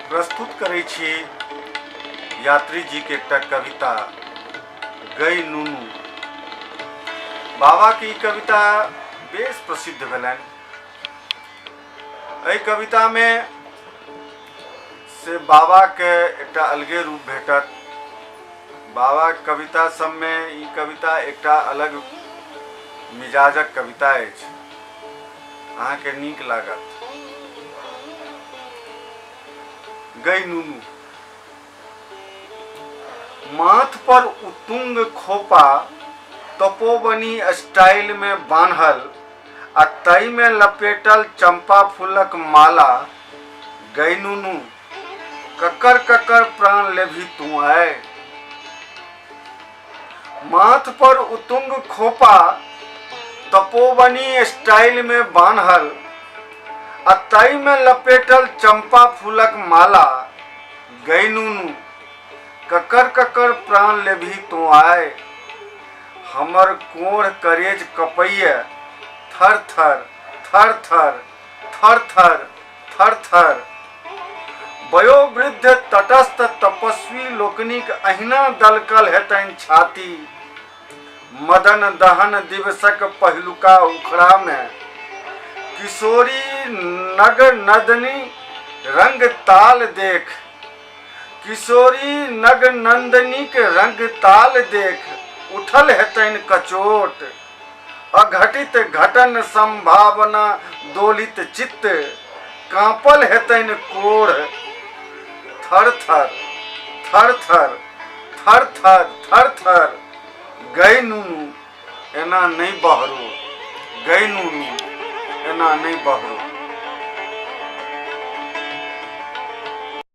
प्रस्तुत करै छी यात्री जी के एकटा कविता गई नूनू। बाबा के ई कविता बेस प्रसिद्ध भेलनि। एहि कविता में से बाबा के एकटा अलगे रूप भेटत। बाबा के कविता सब में ई कविता एकटा अलग मिजाजक कविता अछि, अहाँके नीक लागत। गई नूनू। माथ पर उतुंग खोपा तपोवनी स्टाइल में बान्हल आ तई में लपेटल चंपा फूलक माला। गई नूनू ककर ककर प्राण लेभी तू आए। माथ पर उतुंग खोपा तपोवनी स्टाइल में बान्हल आ तई में लपेटल चंपा फूलक माला। गई नूनू ककर ककर प्राण लेभी तो आए। हमर कोढ़ करेज कपैया थर थर थर थर थर थर थर थर। वयोवृद्ध तटस्थ तपस्वी लोकनिक अहिना दलकल हेतनि छाती। मदन दहन दिवसक पहिलुका उखड़ा में किशोरी नग नदनी रंग ताल देख, किशोरी नग नंदनीक रंग ताल देख उठल हेतनि कचोट। अघटित घटन संभावना दोलित चित्त कांपल हेतनि कोढ़। थर थर थर थर थर थर थर थर। गई नूनू एना नहीं बहरो, गई नूनू एना नहीं बहरो।